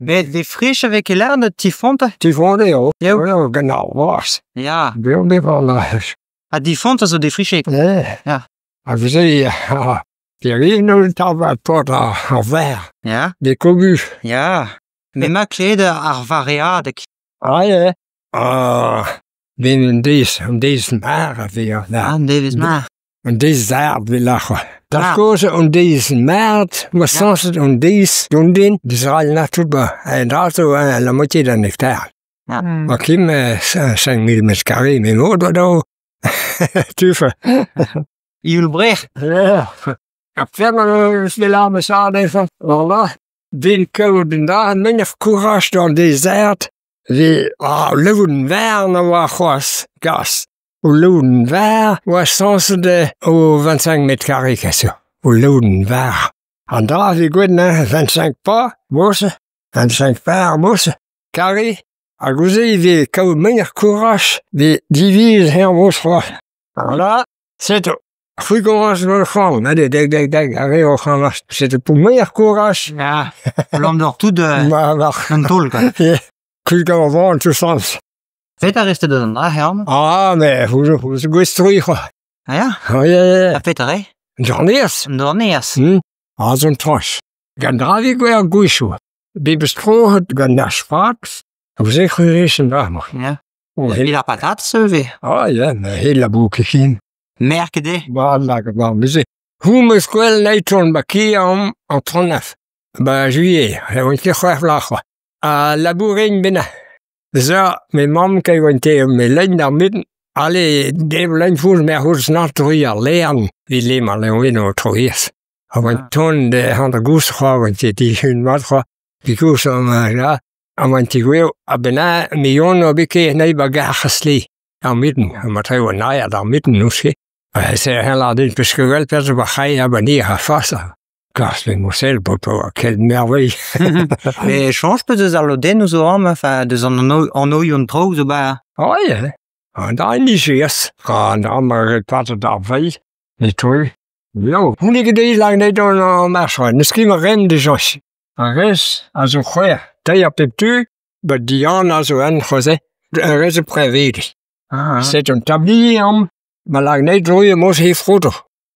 Met de frich a vez ket lâret an ti-fontañ? Ti-fontañ eo. Eo. Eo, gant ar vras. Ya. Buan eo an ach. Ha difontañ zo defrichek. Ya. Ya. Ha neuze, Perino tavat paotr ar verc'h. Ya. De kogu. Ya. Me 'ma klevet ar vareadeg. Ah ya. Ah, ben un deiz, un deiz mar a vez Ah, un devezh mar. Un deiz zard 'vit lâr D'ar kozh un deiz mard, 'oa sañset un deiz d'un den dizrall na tout 'ba un dra zo la moitié d'un hectare. Ma kim 5000 mètres carrés met mod 'oa dav. Tufe. Youl Brec'h. Ar ferm eus bet lâret ma dezhañ. Voilà. Den kaout un dra muioc'h kouraj d'an dezert 'vit ah leun vern a oa c'hoazh gas. O loen var oa sañset o 25 mètres carrés kaso. O loen var. An dra vez gwelet neuze 25 pas, morse, 25 par morse, carré. Hag ouzh e vez kaout muioc'h kouraj 'vit diviz her moz c'hoazh. Voilà, setu. C'hwi 'gomañs gant ar c'hoant, allez, dek, dek, dek, ar re oc'h an Setu pour muioc'h kouraj. Ya, 'lam d'or tout Ma, ma. un taol, quoi. Kuit gant ar vran, tout sens. Pet a reste deus an dra, Herm? Ah, mais vous gouestri, quoi. Ah ya? Ah, ya, ya, Ha pet a re? Dorneaz. An dorneaz. Ah, zon tranch. Gant dravi gwer ar gouichou. Bebez troet gant ar spatz, vous ec'h an dra-mañ. Ya. Oh, Evit ar patat, se vez. Ah, ya, mais he labour ket Merket eo. Ba, nag, ba, neuze. Hou meus gwell neiton ba ki am an 39. Ba juillet, e oan ket c'hwec'h vloaz c'hoazh. Ha labourein bennañ. Za, me mamm ket oan te me lein ar midden. Ale, dev lein fouz me c'houlz naturi ar lern. Vit le ma leon o troiez. A oan ton de han da goust c'hoa, oan te dihun mat c'hoa. Pikous am la, a oan te gweo, a benna me yon o bet ket nei ba gac'h Ar midden, ma treo an naer ar midden n'eus ket. Se hen lâr din peus ket gwell perzh ba c'hai ha ba ni ha fas. Kas me mosel po po quel merveille. Mais chañs peus deus ar lodennoù zo amañ, enfin deus an anoioù an traoù zo ba... Ah ya, an dra nijeas. An dra ma repatet ar veilh, e toy. Yo, hon ket deiz lak net an an marchand, n'eus ket ma ren dejañ. Ar rez a zo c'hwec'h, teir ar pep tu, ba dian a zo an c'hoze, ar rez zo prevedig. Ah, C'est un tablier am, ma lak net droie mos he froto.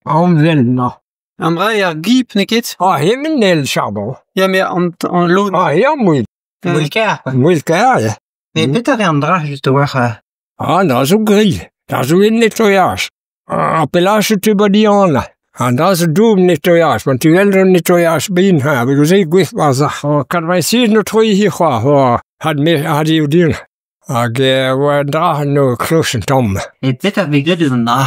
Am vel na. An dra eo ar gip, n'eo ket? Ah, hemen nel charbon. Ya, mais an, an lod... Ah, he am mouil. Mouil kar, quoi. Mouil kar, ya. Mais Mm. petra eo an dra just a-walc'h Ah, da zo grill. Da zo un nettoyage. Ar pelage tu ba dian la. An da zo doum nettoyage. Man tu el un nettoyage bin ha. Be gouze gwif war zach. An 86 no troi hi c'hoa. Oa, had me had eo din. Hag oa dra no kloch an tamm. E petra vez graet eus an dra?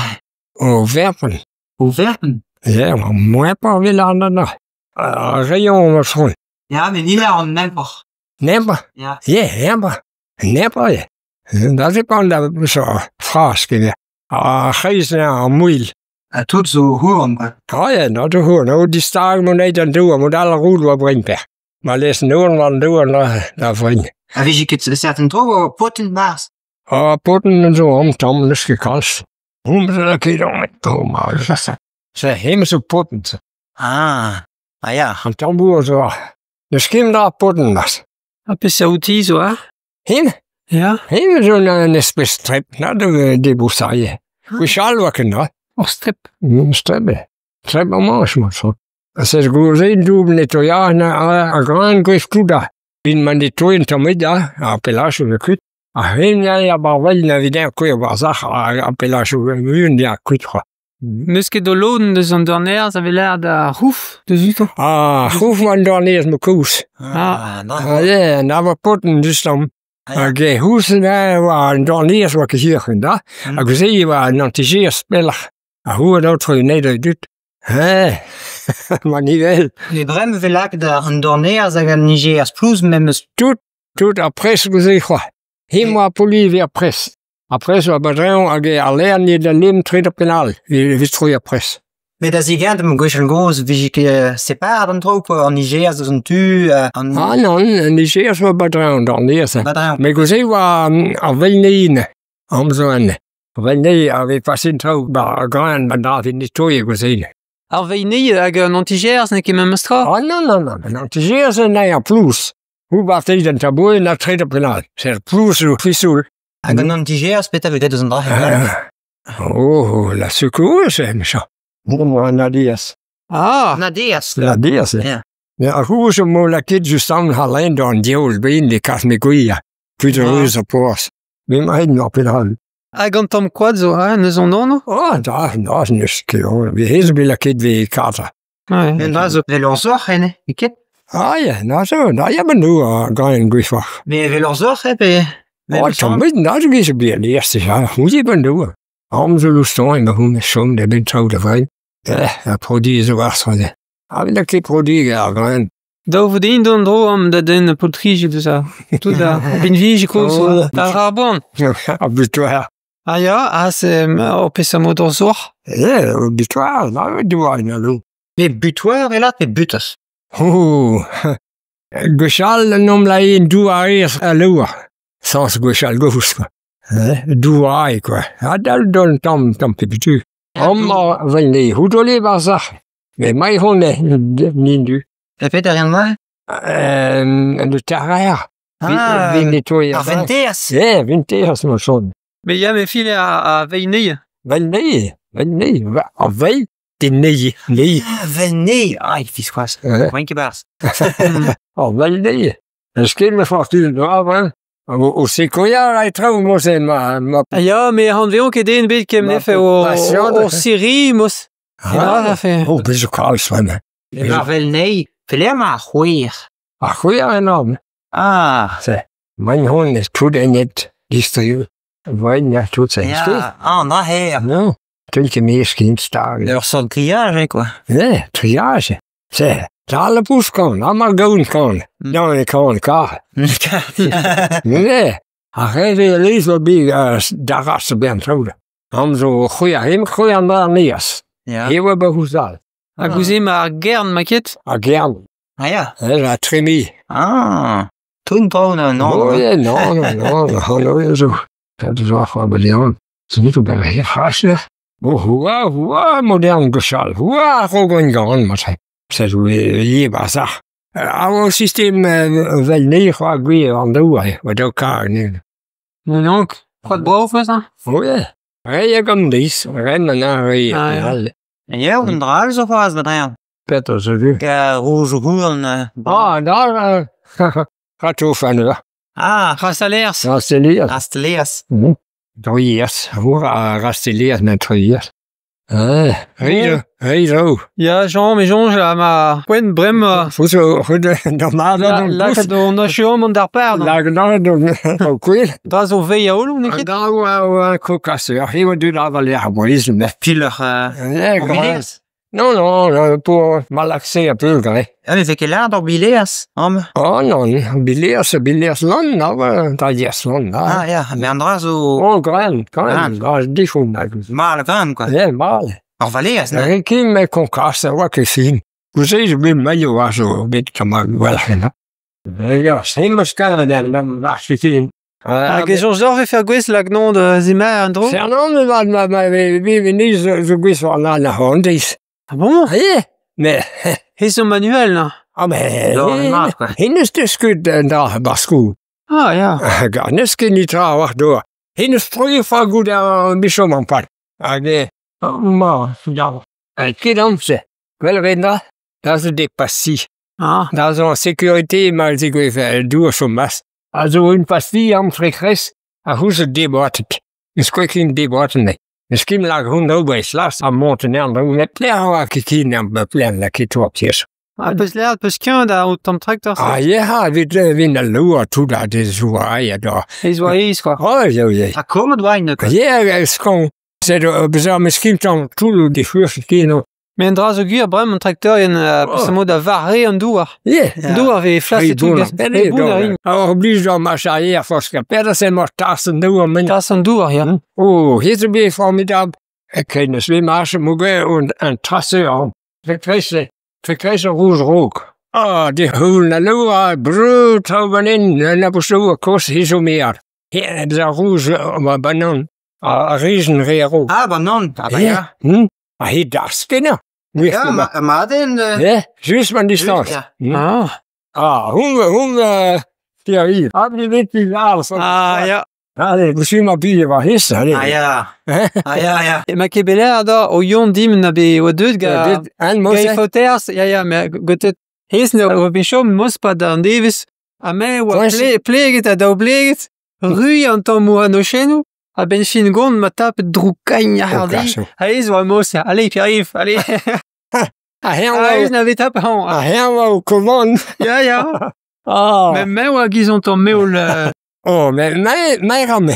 O verpen. O verpen? Ya, ma moa pa vil an na. Ar rayon ma fron. Ya, met ni an nempoc'h. Nempa? Ya. Ya, nempa. Nempa, ya. Da ze pan da so fras ket. Ar c'hreiz ar mouil. Ha tout zo houarn, quoi. Ah ya, na do hour, no distag mon eit an dour, mod all roud war brein per. Ma les noan war an dour na, da vrein. A vije ket certain tro o poten mars. Ah, poten an zo am tamm neus ket kalz. Hom zo da ket an oh, ma. Se hem zo poten. Ah, ah ya. An tambour zo. Neus ket da poten mas. Ha peseurt outil zo ar? Hem? Ya. Hem zo un espèce strep, na de débroussailler. Gwechall oa ket na. Ur strep. Un strep, eo. Strep am manch, ma so. Sez gouze doubl nettoyage na a grand gwech tout da. Bin ma nettoyen tamm da, ar pelach o kuit. A hen ya ya bar wel na vidañ kuit war zach ar pelach o un ya kuit c'hoa. N'eus ket o lodenn deus an dorneaz a vez lâret da c'houf deus outo. Ah, c'houf ma an dorneaz ma kouz. Ah, na. Ah, ya, na va poten just am. Ah, ya. Hag e housen a oa an dorneaz oa ket hir da. Mm. Hag se oa an antijer spellach. A hou an aotrou net a dut. Hein, ma nivel. Mais brem vez lakaet an dorneaz hag an nijeaz plouz memes. Tout, tout ar pres gouze c'hoa. Hem oa poli ver pres. Ar pres oa badreñv hag ar lern da lem tre da penal. E vez troi ar pres. Met da zigent am gwech gozh vije ket separat an traoù quoi, an nijeaz eus an tu, an Ah non, an nijeaz oa badreñv an dorneaz. badreñv. Me gouze oa ar velnein. Am zo an. Ar velnei a vez pasin traoù ba gran ba dra vit nettoie gouze. Ar veinei hag an antijerz n'eo ket memes tra. Ah non, non, non, an antijerz an ar plouz. Hoe war teid an taboe na treid op penal. Ser plouz zo fisoul. Hag an an tigeaz petra vez graet eus an dra Oh, la secoueuse, mecha. Bon, an adias. Ah, An adias. La dias, Ja. Ja, ar rouz mo laket just an halain d'an diaoul bein de kas me gouia. Put Ah. ruz a poaz. Me ma hen ar penal. Hag an tamm koad zo, ha, neus an anv? Oh, da, da, neus ket. oh, Vi hez bet laket ve kata. Ouais. Un dra zo vel ur zoc'h ene, e ket? Ah, ya, na zo, na ya ben nou a gaen gwifach. Me vel ur zoc'h e pe... Oh, tamm bet, na zo giz bet leerste, ja, hoe ben nou. Am zo luston, en hoe me chom de ben trouw de vrij. Eh, a produit zo war zo. A ben ket produit ar gaen. Daou vo din d'an dro am da den poltriji deus a. Tout a binviji koz. Oh. Da ar bon. A butoir. Ah ya, ah, c'est o peseurt mod ur zoc'h. Eh, butoir, na doa na lo. Me butoir e lat pe butas. Oh, gwechall an om laen douar a lour. Sans gwechall gozh, quoi. Eh, douar, quoi. A dal don tamm tamm pe butu. Am a vel ne houdole war zach. Me mai hon ne nin du. E pet a rien ma? De tarrer. Ah, Vin nettoyer. ar venteaz. Eh, venteaz ma son. Me ya me file a veinei. Vel ne, vel ne, a vel de ne, ne. Ah, vel ne. Ai, fiskoaz. Eh. Oen ket barz. Oh, vel ne. Eus ket me fortune dra, vel. O sekoia a traoù moze ma... ma Ah ya, me han veon ket den bet kem Ma nefe o, passion. o, o siri mos. Ah, a fe. Oh, bez zo kalz, vraiment. Ar vel ne. Pelec'h ma ar c'hwec'h. Ar c'hwec'h enorm. Ah. Man hon eus tout ennet distriu. Voen ya tout se. Ya, ah, an dra her. Non. Tul ket me skin stag. Ur sort triage, eh, quoi. Ne, triage. Se, alle poes kon, allemaal goon kon. Dan ik kon kar. Ne, ar reve lees wel bi daar ben trouwde. Am zo goeie hem goeie an daar neers. Ya. Hewe be hoezal. A gouze ma ar gern maket. A gern. Ah ya. Hè, a tremi. Ah. Toun traoù na non. Oh, ja, non, non, non, non, non, zo. Dat is wel gewoon beleven. Ze moeten bij mij gasten. Oh, hoa, hoa, modern geschal. Hoa, rogon gant, maar zij. Zij zo hier was zag. Oude systeem wel nee, gewoon weer aan de oer, wat elkaar nu. Non, non, koad bravo feus, hein? Oh ja. Rij kan dies, rennen naar rij. Ah, ja. En jij een dra all zo c'hoazh da drean. Peter zo du. Ka rouge rouen. Ah, daar gaat toe van de. Ah, Rastalers. Rasteliers. Rasteleas. Droiers, hoor, rasteliers met droiers. Ah, rido, rido. Ya, Jean, me jonge la ma poent brem Goed zo, goed, normaal la, dan la kat on achuom an d'ar pard. La dan dan o kwil. Dra zo vei a olo, ne ket? Da oa kokasse, ar he oa dud aval ar boiz, me. Pil ur Ouais, Non, non, non, pour malaxer un peu, gre. Ah, mais ket lard ur bileas, am. Oh non, bileas, bileas lan, na, da yes lan, na. Ah, ya, me an dra zo Oh, gren, gren, da difoun, na. mal van, quoi. Ja, mal. Ur valeas, na. Rekin me konkasse, oa ket fin. Gouze zo bet maio war zo, bet kama gwell, na. Ja, stemmes kan den, dan was het in. Hag e jonge d'or ve fer gwez lag non de zema an dro? Fernand, ma, ma, ma, vi, vi, ni zo, zo gwez war na, na hondis. Ah bon? Eh, me, He zo manuel, na. ah, me, Zo, mat, quoi. Hennes deus ket da baskou. Ah, ya. Hag neus ket nitra war doa. Hennes troie fa gout ar michom an pal. Hag e, ma, ya. Ket amse. Gwell ret na, da zo de passi. Ah. Da zo an sécurité ma ze gwez dour so mas. A zo un passi am frekres a houz e deboatet. Eus kwek kin deboatet ne. Eus kim lag hun ober slas a monten an dro met pler oa ket kin am pler la ket oa pies. Ah, peus lerd, peus keun da o tamm traktor. Ah, ya, vit vin al loa tout a de zo a ya da. He zo aes, quoi. Oh, ya, ya. Ha kommet oa quoi. Ja, es kon. Zet bezañ meus ket tamm toull de furch ket Me an dra zo gwir brem an traktor yen peus mod da varre an douar. Yeah. An douar ve flas et tout. Re bon a rin. Ar oblige d'ar marche arrière force ka peter sen mor tas an douar men. Tas an douar, ya. Oh, hier zo bet formidable. E ken eus ve marche moge und an trasseur. Fekreise, fekreise rouge rog. Ah, de houl na loa, breu taubanin, na bouchou a kos hizo mear. Hier, bezañ rouge ma banan. A rizen re a rog. Ah, ba non. Ah, ba ya. A he das kenañ. Ya, ma, ma den... Ja, just man distance. Ja. Ah. Ah, hon hon Pierre-Yves. Ah, Ah ya. Allez, monsieur ma bille war his, allez. Ah ya. Ah ya, ya. Ema ket bet lâret da o yon dimp na bet oa deuet ga... An Ga moze. faoters, ya ya, mais gotet hez ne oa bet chom mos pad an devezh, ha me oa Koñs. ple, pleget ha daoubleget, ruilh an tammoù an a-benn fin gont ma tapet droukagn ar c'hardi, ha ez oa mos, allez Pierre-Yves, allez, Ha ha heñ ez n'avait tapet hañ. ha heñ oa o komand. Ya ya, Ah. mais me oa giz an tamm meol, Oh, mais mais mais ran me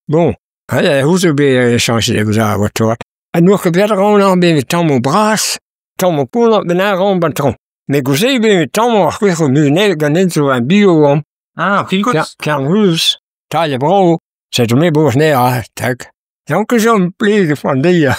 Bon, allez, houzo bet chañchet e gouza oa toat. Ha n'our ket bet ran an bet tammoù bras, tammoù poulant ben a ran ban tron. Mais gouze bet tammoù ar c'hwec'h o munel ganen zo un bio an. Ah, pilgot. Kern ruz, taille bro, c'est me bourg ne ah, tak. Donc j'en plege fan dia.